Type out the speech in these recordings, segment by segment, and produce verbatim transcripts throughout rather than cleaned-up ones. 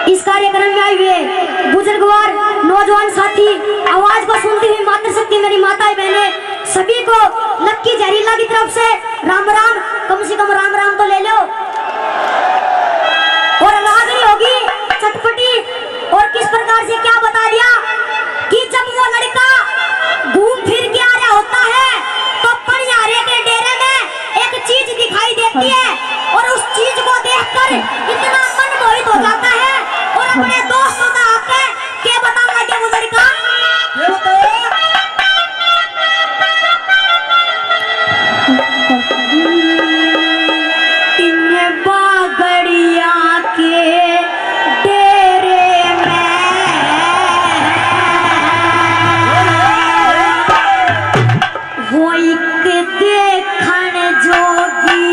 इस कार्यक्रम में आए हुए बुजुर्गवार, नौजवान साथी, आवाज को सुनती हुई मातृशक्ति, मेरी माताएं बहनें, सभी को लक्की जहरीला की तरफ से राम राम। कम से कम राम राम तो ले लो। और रागनी होगी चटपटी। और किस प्रकार से क्या बता दिया कि जब वो लड़का घूम फिर के आ रहा होता है तो पनियारे के डेरे में एक चीज दिखाई देती है और उस चीज को देखकर इतना मन मोहित हो जाता है और अपने दोस्तों का आके के बताऊंगा क्या वो लड़का। ये बताओ। इन बागड़िया के डेरे में हो एक देखण जोगी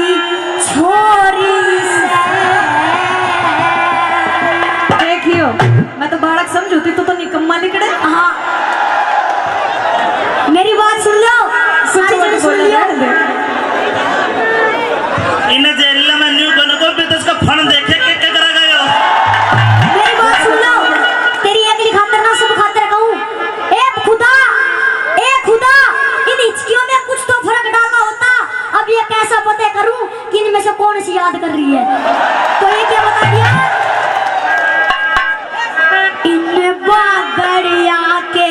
छोरी से। देखियो, मैं तो बालक समझू थी, तू तो निकम्मा लिकड़े। हाँ, मेरी बात सुन लो, कुछ सारी मत जन सुन बोलो, लियो। रहने दे। इन्हें जेल में न्यू बन को भी तो इसका फन देखे के, के करा गयो। मेरी बात सुन लो, तेरी एकली खातर ना सब खातर कहूँ। ए खुदा, ए खुदा, इन हिचकियों में कुछ तो फर्क डालना होता। अब ये कैसा पता करूँ कि इनमें से कौन सी याद कर रही है? तो ये क्या बता दिया? इन बागड़िया के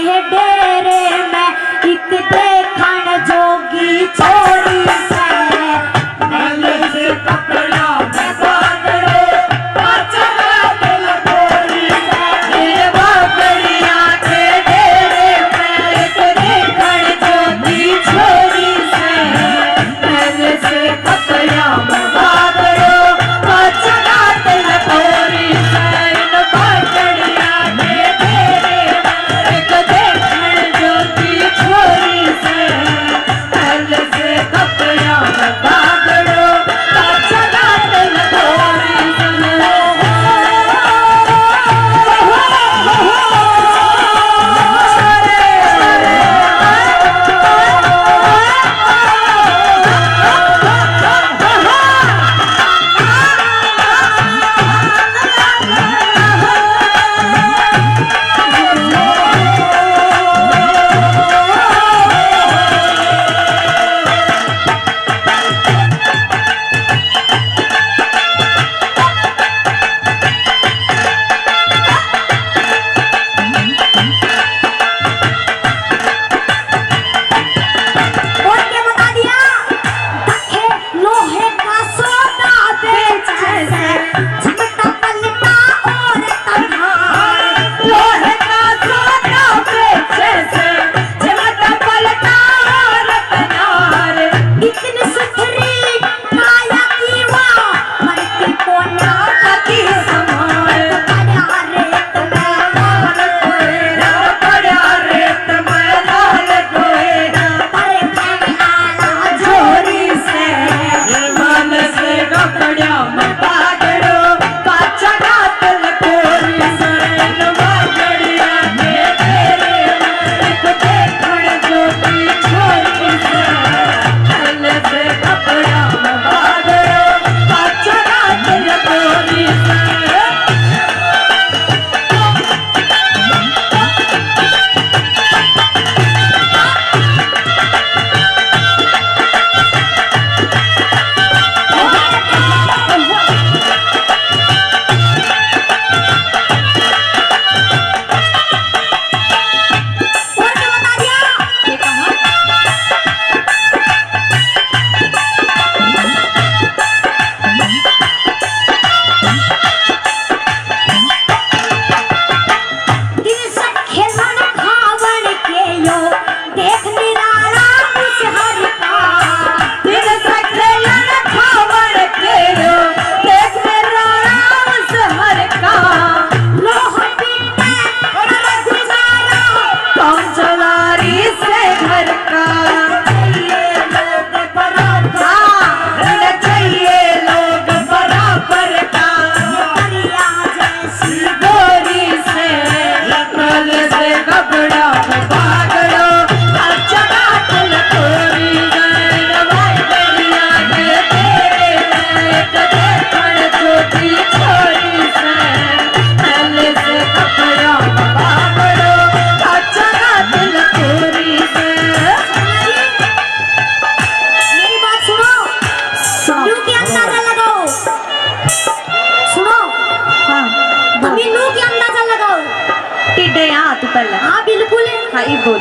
हाँ, तू पहले। हाँ, बिल्कुल। हाँ, ये बोल।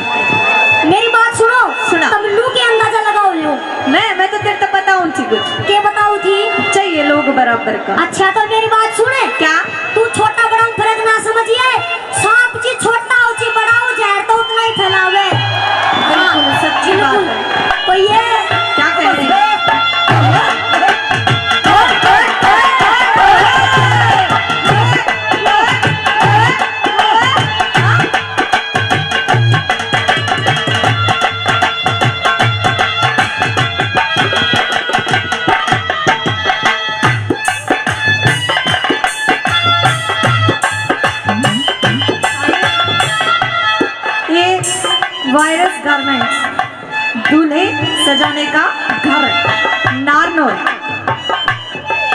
मेरी बात सुनो। सुना। तुम लू के अंदाजा लगाओ लो। मैं, मैं तो तेरे तो बताऊं थी कुछ। के बताओ थी? चाहिए लोग बराबर का। अच्छा, तो मेरी बात सुने। क्या? तू छोटा बड़ा में फर्क ना समझिए। सांप जी छोटा हो जी बड़ा हो, जहर तो उतना ही फैलावे। बिल्कुल, हाँ, सच्ची बात बिल्कुल। है। तो ये क्या कह रही है? ये वायरस गारमेंट्स, दूल्हे सजाने का घर, नारनौल,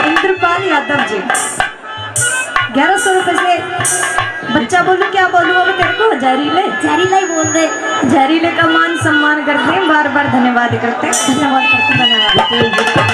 इंद्रपाल यादव जी। ग्यारह सौ रुपए से बच्चा बोलूं, क्या बोलूं अब तेरे को? जहरीले। जहरीला ही बोल दे। जहरीले का मान सम्मान करते हैं, बार बार धन्यवाद करते हैं। धन्यवाद करते हैं। धन्यवाद।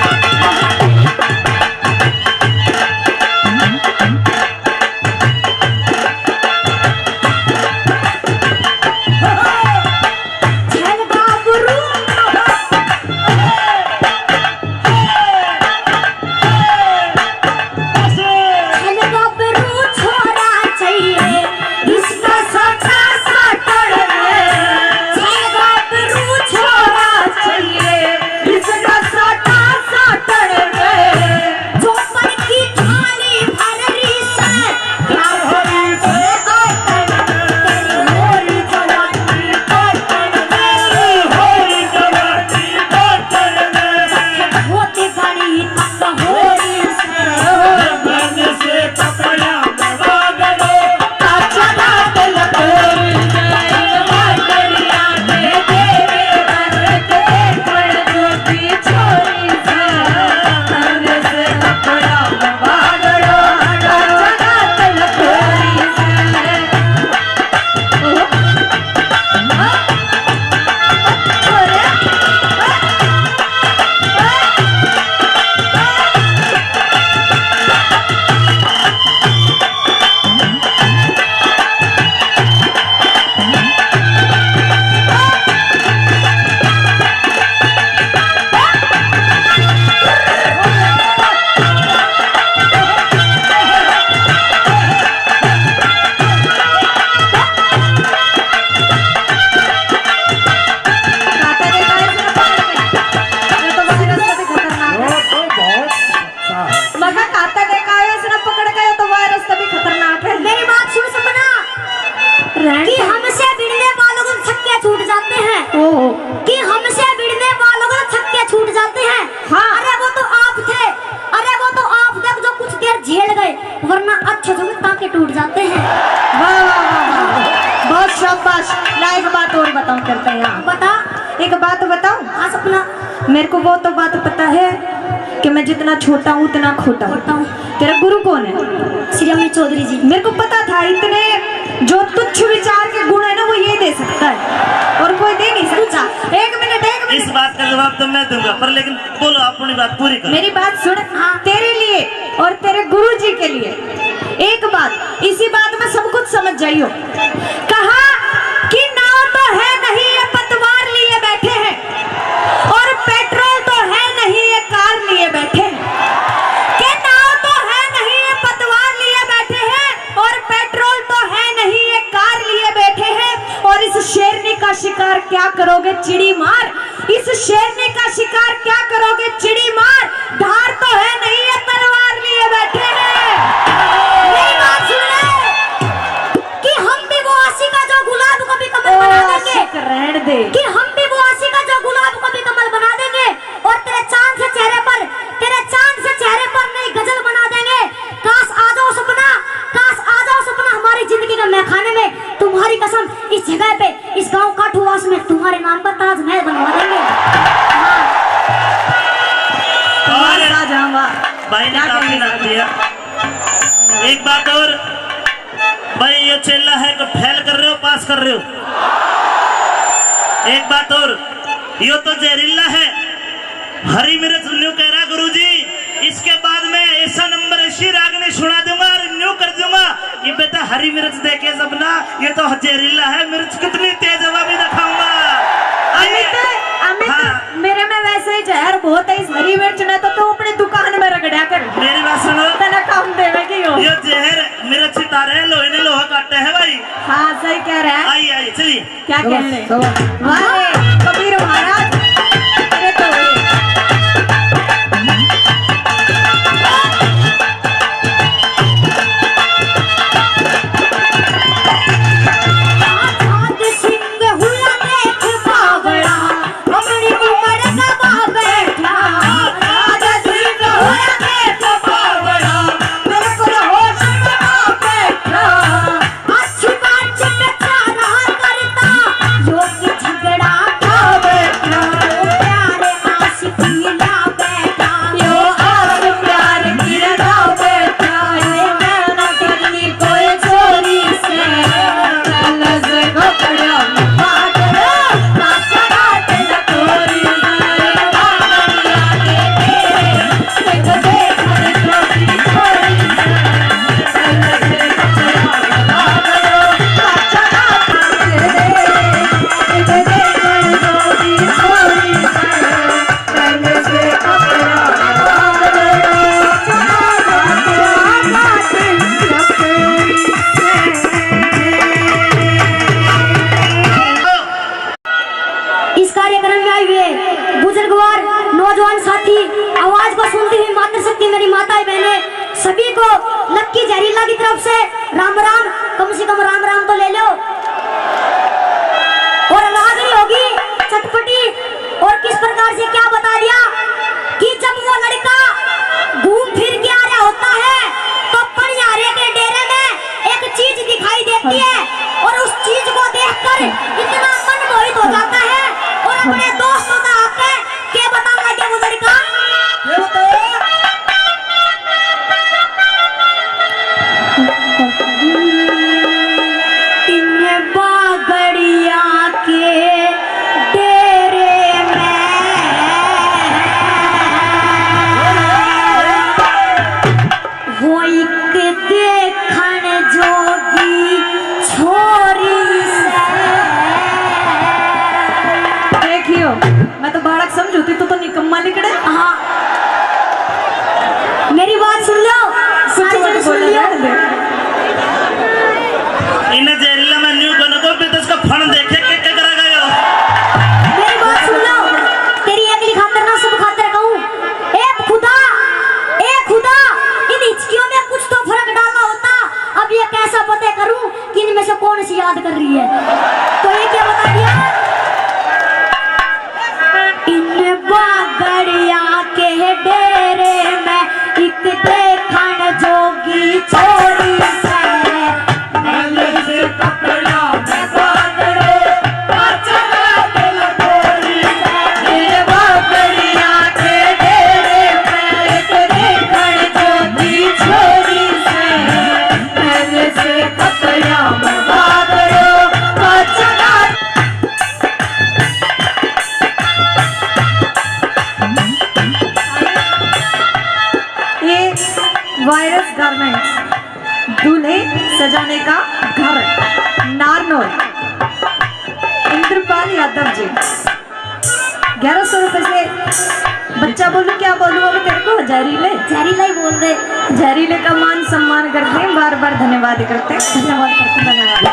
मगर खाता देखा है, इसने पकड़ के, ये तो वायरस से भी खतरनाक है। मेरी बात सुन सपना, कि हमसे भिड़ने वालों को छक्के छूट जाते हैं। ओहो। कि हमसे भिड़ने वालों को छक्के छूट जाते हैं। हाँ। अरे वो तो आप थे, अरे वो तो आप थे जो कुछ देर झेल गए, वरना अच्छे जो टांके टूट जाते हैं। वाह, वाह, वाह, वाह। बहुत शाबाश। ना एक बात और बताऊं, करते हैं यहाँ। बता। एक बात बताऊं? हाँ सपना। मेरे को वो तो बात पता है कि मैं जितना छोटा हूँ उतना खोटा हूँ। खोटा हूँ। तेरा गुरु कौन है? श्री अमित चौधरी जी। मेरे को पता था इतने जो तुच्छ विचार के गुण है ना, वो ये दे सकता है और कोई दे नहीं सकता। एक मिनट, एक मिनट। इस बात का जवाब तो मैं दूंगा, पर लेकिन बोलो, अपनी बात पूरी करो। मेरी बात सुन। हाँ। तेरे लिए और तेरे गुरु जी के लिए एक बात, इसी बात में सब कुछ समझ जाइयो। कहा कि नाव तो है नहीं ये पतवार लिए बैठे हैं, और पेट्रोल तो है नहीं ये कार लिए बैठे हैं। कि नाव तो है नहीं ये पतवार लिए बैठे हैं, और पेट्रोल तो है नहीं ये कार लिए बैठे हैं। और इस शेरनी का शिकार क्या करोगे चिड़ी मार, इस शेरनी का शिकार क्या करोगे चिड़ी मार, धार तो है नहीं ये तलवार लिए बैठे हैं। मेरी बात सुन ले कि हम भी वो आशिका जो गुलाब को भी कमल ओ, बना देंगे। आशिक रहन दे। कि हम भी वो आशिका जो गुलाब को भी कमल बना देंगे और तेरे चांद से चेहरे पर, तेरे चांद से चेहरे पर नई गजल बना देंगे। काश आ जाओ सपना, काश आ जाओ सपना हमारी जिंदगी के मैखाने में। तुम्हारी कसम, इस जगह पे, इस गांव काठूवास में तुम्हारे नाम पर ताजमहल बनवा देंगे। हाँ। और वाह, शाहजहां, वाह। भाई ने क्या काफी कहने नाम दिया। एक बात और, भाई, ये चेला है, को फेल कर रहे हो, पास कर रहे हो? एक बात और, यो तो जहरीला है। हरी मिर्च न्यू कह रहा गुरुजी, इसके बाद मैं ऐसा नंबर, ऐसी रागनी सुना दूंगा और न्यू कर दूंगा। ये बेटा हरी मिर्च देखे जब ना, ये तो जहरीला है मिर्च, कितनी तेज हवा भी दिखाऊंगा। आइए। अमित, अमित, हाँ। मेरे में वैसे ही जहर बहुत है, इस हरी मिर्च ने तो तू अपनी दुकान में रगड़ा कर। मेरी बात सुनो। तेरा काम देवे की हो। ये जहर मिर्च तारे लोहे ने लोहा काटे है भाई। हाँ, सही कह रहा है। आइए, आइए, चलिए। क्या कहने? वाह रे, कबीर महाराज। अरे तो इस कार्यक्रम में आए हुए बुजुर्गवार नौजवान साथी, आवाज को सुनती हुई मातृशक्ति, मेरी माताएं बहनें, सभी को लक्की जहरीला की तरफ से राम राम। कम से कम राम राम तो ले लो। और रागनी होगी चटपटी। और किस प्रकार से क्या बता दिया कि जब वो लड़का घूम फिर के आ रहा होता है तो पनिहारे के डेरे में एक चीज दिखाई देती है और उस चीज को देखकर इतना मन मोहित हो जाता है और अपने दोस्तों का आके के बताऊंगा के वो लड़का। ये बताओ। इन बागड़िया के डेरे में हो एक देखण जोगी छोरी से। देखियो, मैं तो बालक समझू थी, तू तो निकम्मा लिकड़े। हाँ, मेरी बात सुन लो, सुन सारी लो, जन सुन बोलो, लियो। रहने दे। इन्हें जेल में न्यू बन को भी तो इसका फण देखे के, के करा गयो। मेरी बात सुन लो, तेरी एकली खातर ना सब खातर कहूँ। ए खुदा, ए खुदा, इन हिचकियों में कुछ तो फर्क डालना होता। अब ये कैसा पता करूं कि इनमें से कौन सी याद कर रही है? तो ये क्या बता दिया? इन बागड़िया के डेरे में एक देखण जोगी छोरी से। ये वायरस गारमेंट्स, दूल्हे सजाने का घर, नारनौल, इंद्रपाल यादव जी। ग्यारह सौ रुपए से बच्चा बोलूं, क्या बोलूं अब तेरे को? जहरीले। जहरीला ही बोल दे। जहरीले का मान सम्मान करते हैं, बार बार धन्यवाद करते हैं। धन्यवाद करते हैं, धन्यवाद।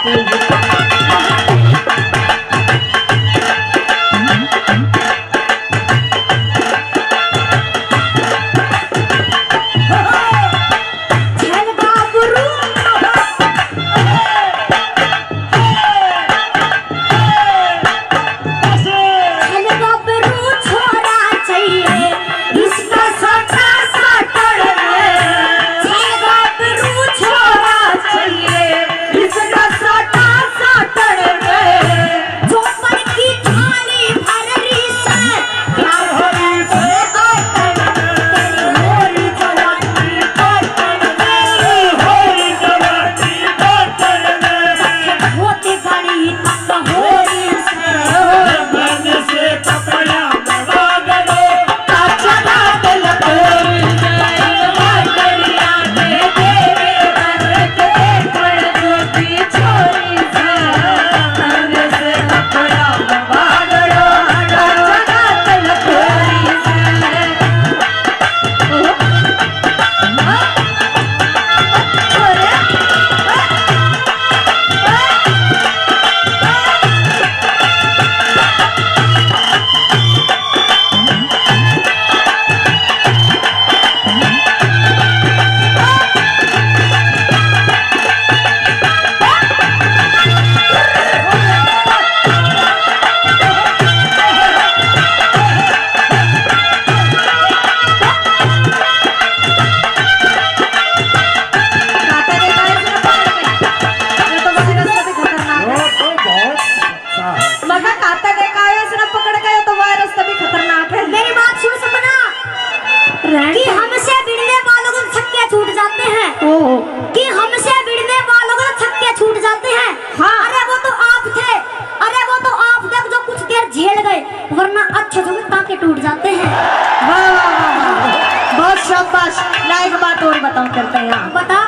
करता है यहाँ। बता।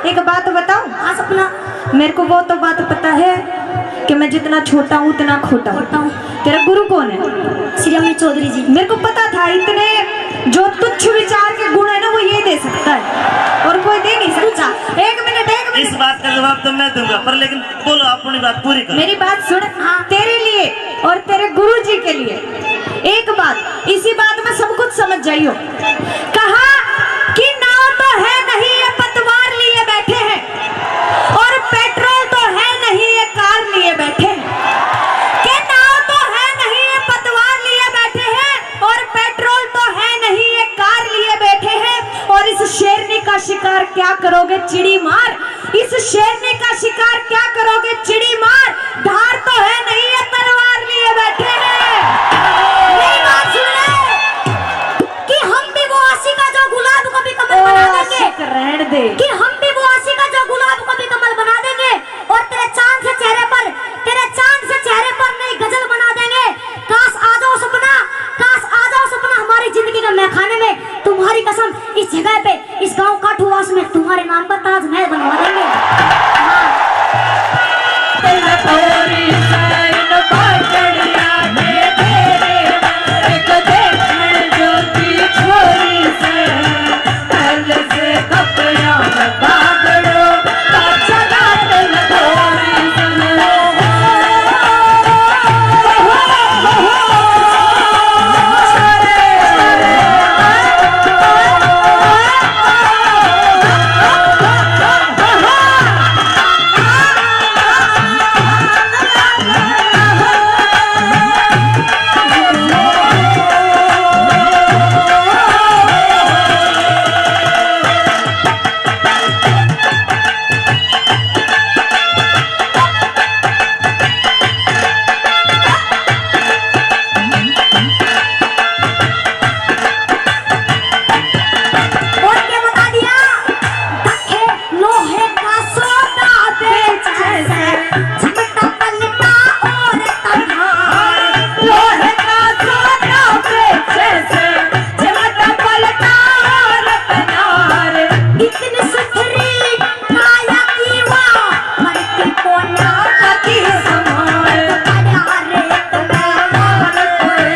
एक बात बताऊं? हाँ सपना। मेरे को वो तो बात पता है कि मैं जितना छोटा हूँ उतना खोटा हूँ। खोटा हूँ। तेरा गुरु कौन है? श्री अमित चौधरी जी। मेरे को पता था इतने जो तुच्छ विचार के गुण है ना वो ये दे सकता है और कोई दे नहीं सकता। एक मिनट, एक मिनट। इस बात का जवाब तो मैं दूंगा, पर लेकिन बोलो, अपनी बात पूरी करो। मेरी बात सुन। हाँ। तेरे लिए और तेरे गुरु जी के लिए एक बात, इसी बात में सब कुछ समझ जाइयो। कहा कि नाव तो है नहीं ये पतवार लिए बैठे हैं और पेट्रोल तो है नहीं ये कार लिए बैठे हैं। कि नाव तो है नहीं ये पतवार लिए बैठे हैं और पेट्रोल तो है नहीं ये कार लिए बैठे हैं। और इस शेरनी का शिकार क्या करोगे चिड़ी मार, इस शेरनी का शिकार क्या करोगे चिड़ी मार, धार तो है नहीं ये तलवार लिए बैठे हैं। मेरी बात सुन ले कि हम भी वो आशिका जो गुलाब को भी कमल बना देंगे। आशिक रहन दे। कि हम भी वो आशिका जो गुलाब को भी कमल बना देंगे और तेरे चांद से चेहरे पर, तेरे चांद से चेहरे पर नई गजल बना देंगे। काश आ जाओ सपना, काश आ जाओ सपना हमारी जिंदगी के मैखाने में। तुम्हारी कसम, इस जगह पे, इस गांव काठूवास में तुम्हारे नाम पर ताजमहल बनवा देंगे। हाँ। और क्या बता दिया? दखे लोहे का सोना बेचे से, झमटा पलटा और तनहार। लोहे का सोना बेचे से, झमटा पलटा और तनहार। इतनी सुथरी काया की वाह, मर के कोना की समान। पड़ा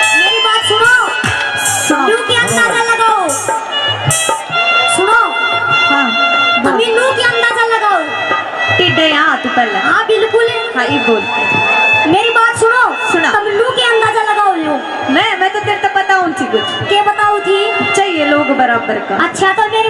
रे मेरी बात सुनो। सुनो। लू के अंदाजा लगाओ। सुनो। हाँ। अभी लू के अंदाजा लगाओ। टिड्डे यहाँ तू पहले। हाँ, बिल्कुल। हाँ, ये बोल। मेरी बात सुनो। सुना। तुम लू के अंदाजा लगाओ लो। मैं, मैं तो तेरे तो बताऊँ थी कुछ। के बताओ थी? चाहिए लोग बराबर का। अच्छा, तो मेरी